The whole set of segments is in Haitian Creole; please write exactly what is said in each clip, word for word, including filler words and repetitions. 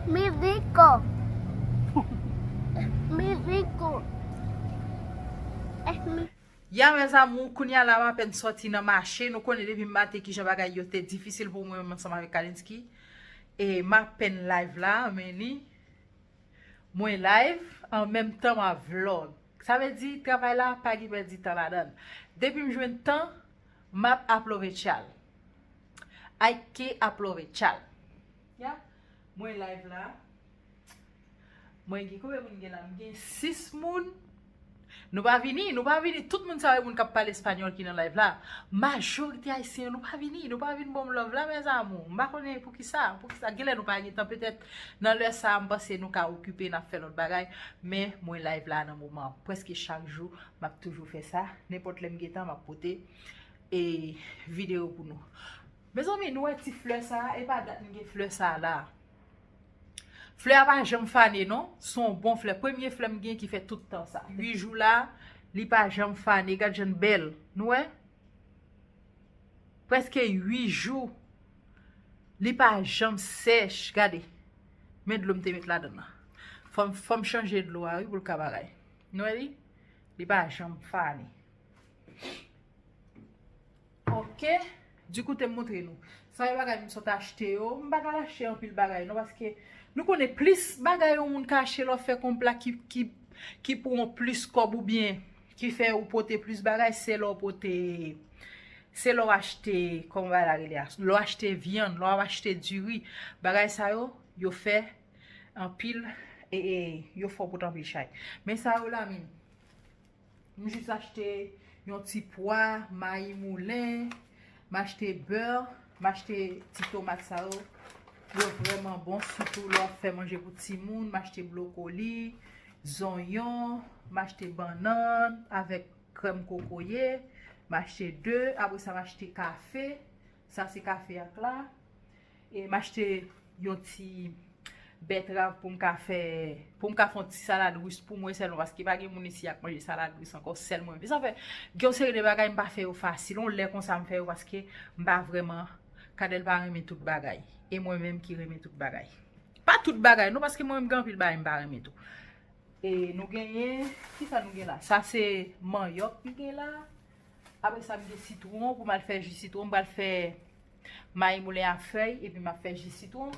Miziko. Miziko. Eh, mi- Ya, mes amours, kounye a la m apèn sòti nan mache. Nou konnen depi maten kijan bagay yo te difisil pou mwen menm ansanm avèk Kalinsky. E m apèn live la, men ni mwen live, an menm tan m ap vlog. Sa vle di, travay la pa gen pèdi tan ladan l. Depi m jwenn tan, m ap aproveche l. Hay que aprovechar. Ya, mwen live la. Mwen gen konbyen moun gen la? M gen sis moun. Nou pa vini, nou pa vini. Tout moun sa yo moun k ap pale espanyòl ki nan live la. Majorite ayisyen yo, nou pa vini, nou pa vin ban m love la, mes amours. M pa konnen poukisa, poukisa. Genlè nou pa gen tan, petèt nan lè sa a, m panse nou ka okipe, n ap fè lòt bagay. Men mwen live la nan moman an. Prèske chak jou, m ap toujou fè sa. Nenpòt lè m gen tan, m ap pote, e, videyo pou nou. Mezanmi, nou wè ti flè sa a? E pa dat m gen flè sa a la. Flè a pa janm fane, non. Se yon bon flè. Premye flè m gen ki fè tout tan sa. Uit jou la, li pa janm fane. Gad jan l bèl. Nou wè? Prèske uit jou. Li pa janm sèch. Gade. Men dlo m te met ladan l lan. Fò m, fò m chanje dlo a, wi, pou l ka bagay. Nou wè li? Li pa janm fane. Ok. Dikou te m montre nou. Sa e bagay m sot achte yo. M pa t al achte anpil bagay non, paske nou konnen plis bagay yon moun ka achte lè w fè konpla ki, ki, ki pran plis kòb oubyen ki fè ou pote plis bagay, se lè w pote, se lè w achte, kòman bagay la rele a? Lè w achte vyann, lè w ap achte diri, bagay sa yo, yo fè anpil, e, e, yo fè w pote anpil chay. Men sa yo la menm. M jis achte yon ti pwa, mayi moulen, m achte bè, m achte ti tomat sa yo. Yo vrèman bon, sitou lè w ap fè manje pou timoun. M achte bwokoli, zonyon, m achte bannann avèk krèm kokoye. M achte de, apre sa m achte kafe. Sa se kafe ak la. E m achte yon ti bètrav pou m ka fè, pou m ka fè yon ti salad ris pou mwen sèlman, paske pa gen moun isi ak manje salad ris ankò, sèl mwen menm. Sa fè, gen yon seri de bagay m pa fè yo fasil. Yon lè konsa m fè yo paske m pa vrèman, Kadèl pa renmen tout bagay. E mwen menm ki renmen tout bagay. Pa tout bagay, non, paske mwen menm gen anpil bagay m pa renmen tou. E nou genyen, kisa nou gen la? Sa se manyòk ki gen la. Apre sa, m gen sitwon pou m al fè ji sitwon. M pral fè mayi moulen a fèy, epi m ap fè ji sitwon.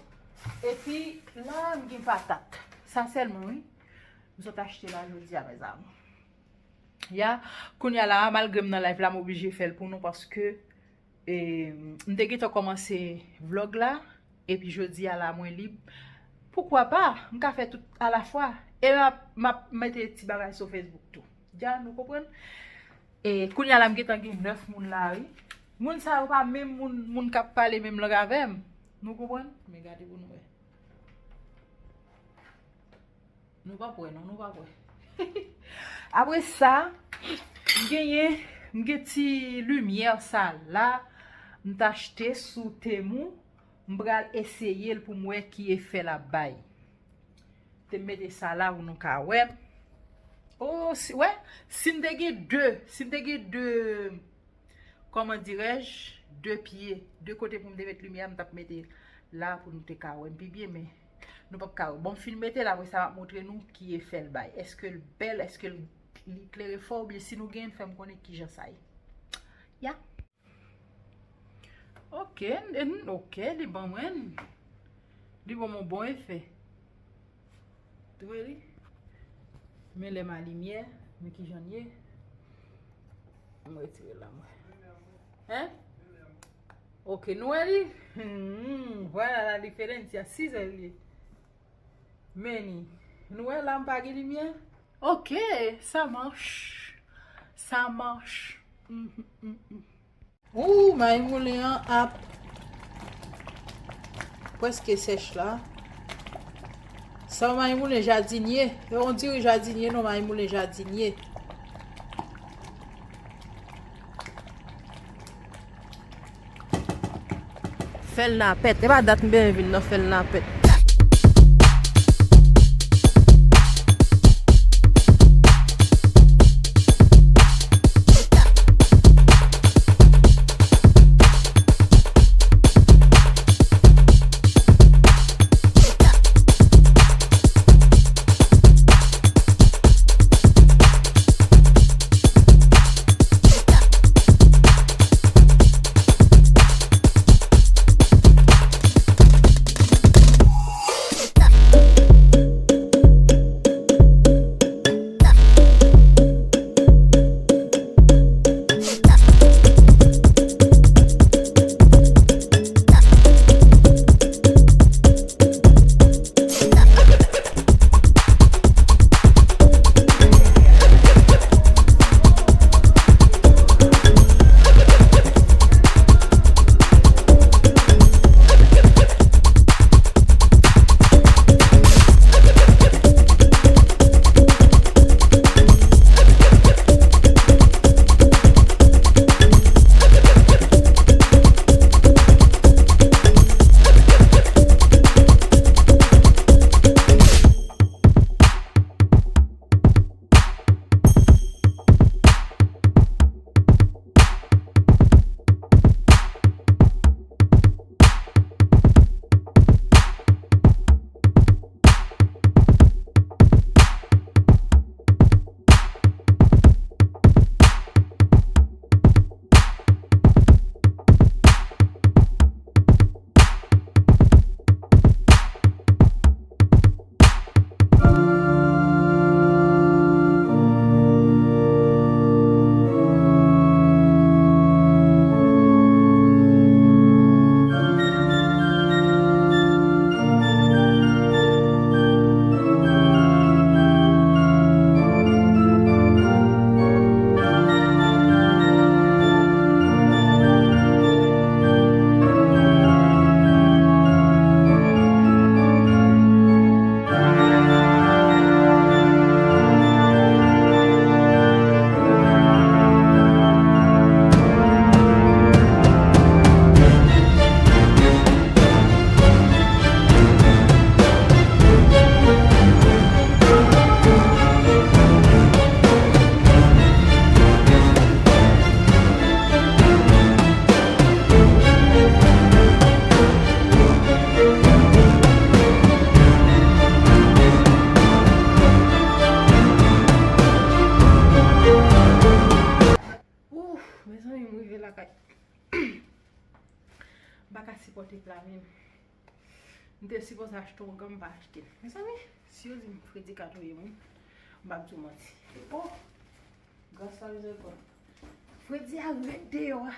Epi la, m gen patat. Sa sèlman, wi. M sot achte la jodi a, mes amours. Ya, kounye a la, malgre m nan live la, m oblije fè l pou nou paske, e, m te gentan kòmanse vlog la, epi jodi a la, mwen lib. Poukwa pa? M ka fè tout alafwa. E m ap, m ap mete ti bagay sou Facebook tou. Ya, nou konprann? E kounye a la, m gentan gen nèf moun la, wi. Moun sa yo pa menm moun, moun k ap pale menm lang avè m. Nou konprann? Men gade pou nou wè. Nou p ap wè, non, nou p ap wè. Apre sa, m genyen, m gen ti limyè sa la, m t achte sou Temu, m pral eseye l pou m wè ki efè l ap bay. Te m mete sa la pou nou ka wè. Oh, si, wè, si m te gen de, si m te gen de, comment dirais-je, de pye, de kote pou m te met limyè, m t ap mete la pou nou te ka wè m pi byen, men nou p ap ka wè. Bon, m fin mete l, apre sa, m ap montre nou ki efè l bay. Èske l bèl, èske l, li klere fò, oubyen si nou genyen, fè m konnen kijan sa ye. Ya. Ok, n-, ok, li ban mwen. Li ban mwen bon efè. Ou wè li? Men lè m a limyè, men kijan l ye. M retire l la, mwen. Hein? Ok, nou wè li? Hmm, voilà la diferencia, sizè l ye. Men ni. Nou wè la, m pa gen limyè? Ok, ça marche. Ça marche. Mhm, mhm. Ou, mayi moulen an ap prèske sèch la. Sa w mayi moulen jadinye. E on diri jadinye non, mayi moulen jadinye. Fè l napèt. E pa dat m byen vin nan fè l napèt. Pote pla menm. M te sipoze achte yon gan, m pa achte l. Mezanmi, si yo di m fredi ka touye moun, m p ap di w manti. Oh! Gras a mizèrikòd. Fredi a ret deyò a.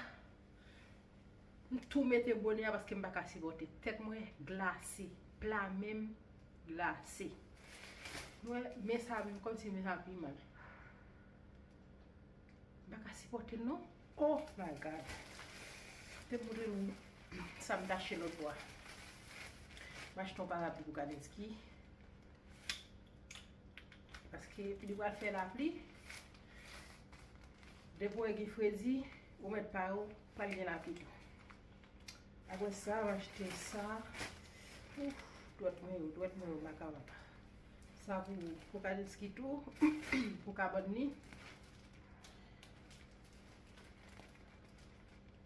M tou mete bonè a paske m pa ka sipòte. Tèt mwen glase. Pla menm glase. Mwen, men sa menm, kòmsi men sa pi mal. M pa ka sipòte l non. Oh my God. Te montre nou sa m t achte lòt bò a. M achte yon parapli pou Kadenski. Paske li pral fè lapli. Depi w gen fredi, ou mèt pa ou, pral gen lapli tou. Apre sa, m achte sa. Ouf, dwèt mwen yo, dwèt mwen yo, makawaka. Sa pou, pou Kadenski tou, pou kabann li.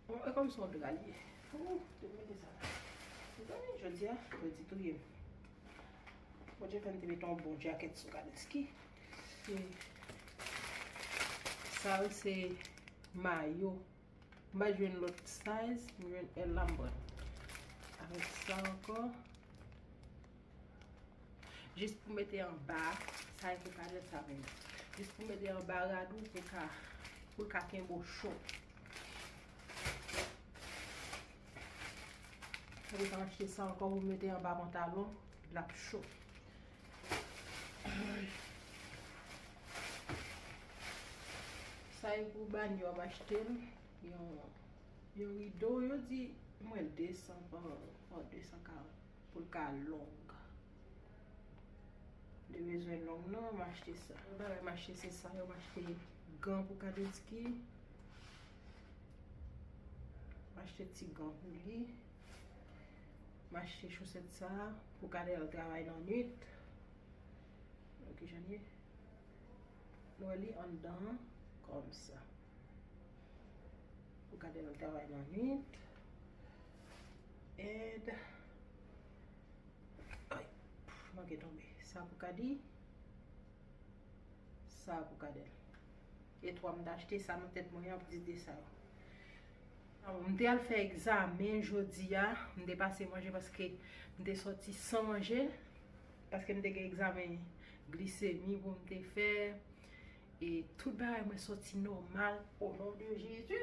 Bon, e kòm se yon dra li ye. Ou, te mete sa la. Mezanmi, jodi a, jodi touye m. Bondye fè m te mete yon bon djakèt sou Kadenski. E sa yo se mayo. M pa jwenn lòt size, m jwenn L la m pran. Avèk sa ankò. Jis pou mete anba, sa e pou kadèt sa menm. Jis pou mete anba rad ou pou ka, pou l ka kenbe w cho. Ou ka achte sa ankò pou mete anba pantalon, l ap cho. Sa e pou banyo, m achte l yon, yon rido, yo di mwen de san pa, pa de san karant pou l ka long. M te bezwen long non, m achte sa. Yon bagay m achte se sa yo, m achte gan pou Kadenski. M achte ti gan pou li. M achte chosèt sa pou Kadèl travay nan nwit. Ok, jan ye. Nou wè li anndan an kòmsa. Pou Kadèl travay nan nwit. And, ay, pff, manke tonbe. Sa pou Kadi. Sa pou Kadèl. E twa m t achte sa nan tèt mwen an, plis de sa yo. M te al fè egzamen jodi a, m te pase manje paske m te sòti san manje, paske m te gen egzamen glisemi pou m te fè. E tout bagay mwen sòti nòmal, o non de Jezi.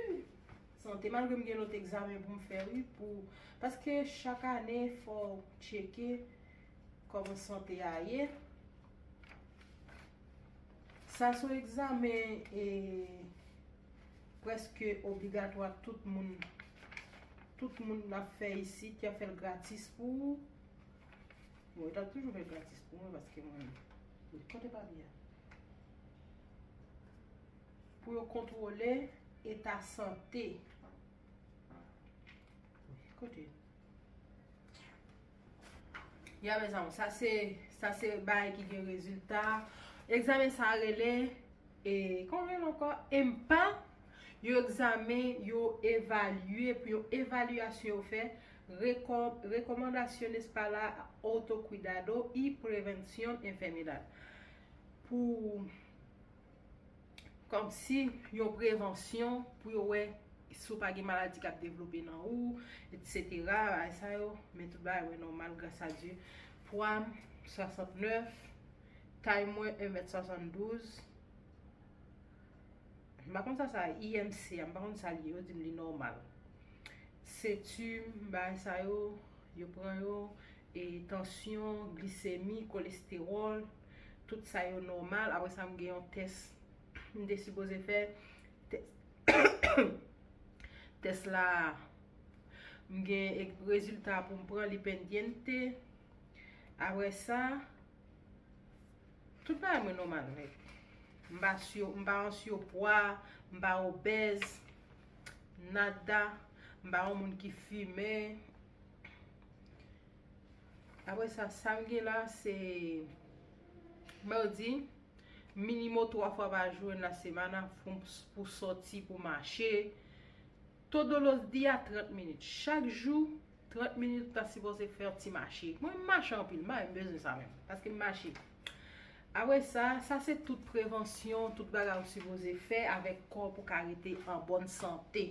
Sante, malgre m gen lòt egzamen pou m fè, wi, pou, paske chak ane, fò w tcheke kòman sante a ye. Sa se yon egzamen, e, prèske obligatwa tout moun, tout moun ap fè isit, y ap fè l gratis pou ou. Bon, yo t ap toujou fè l gratis pou mwen, paske mwen, kote papye a? Pou yo kontwole eta sante. Kote? Ya, mezanmi, sa se, sa se bagay ki gen rezilta. Egzamen sa rele, e, kòman rele ankò? EMPA. Yo egzamen, yo evalye, pou yon evalyasyon yo fè, reco-, Recomendaciones para Autocuidado y Prevención Enfermedad. Pou kòmsi yon prevansyon pou yo wè si w pa gen maladi k ap devlope nan ou, etsetera. Bagay sa yo, men tout bagay wè nòmal, gras a Dye. Pwa m, swasantnèf, tay mwen, en mèt swasanndouz. M pa konn sa sa, I M C a, m pa konn sa l ye, yo di m li nòmal. Senti m, bagay sa yo, yo pran yo, e tansyon, glisemi, kolestewòl, tout sa yo nòmal. Apre sa, m gen yon tès m te sipoze fè. Tès, tès la, m gen e-, rezilta pou m pran, li pendyente. Apre sa, tout bagay mwen nòmal nèt. M pa syo, m pa an syopwa, m pa obèz, nada, m pa yon moun ki fimen. Apre sa, sa m gen la, se, m di, minimum twa fwa pa jou nan semana pou, pou sòti, pou mache. Todos los días, trant minit. Chak jou, trant minit, ou ta sipoze fè yon ti mache. Mwen, m mache anpil, m pa menm bezwen sa menm, paske m mache. Apre sa, sa se tout prevansyon, tout bagay ou sipoze fè avèk kò w pou ka rete an bòn sante.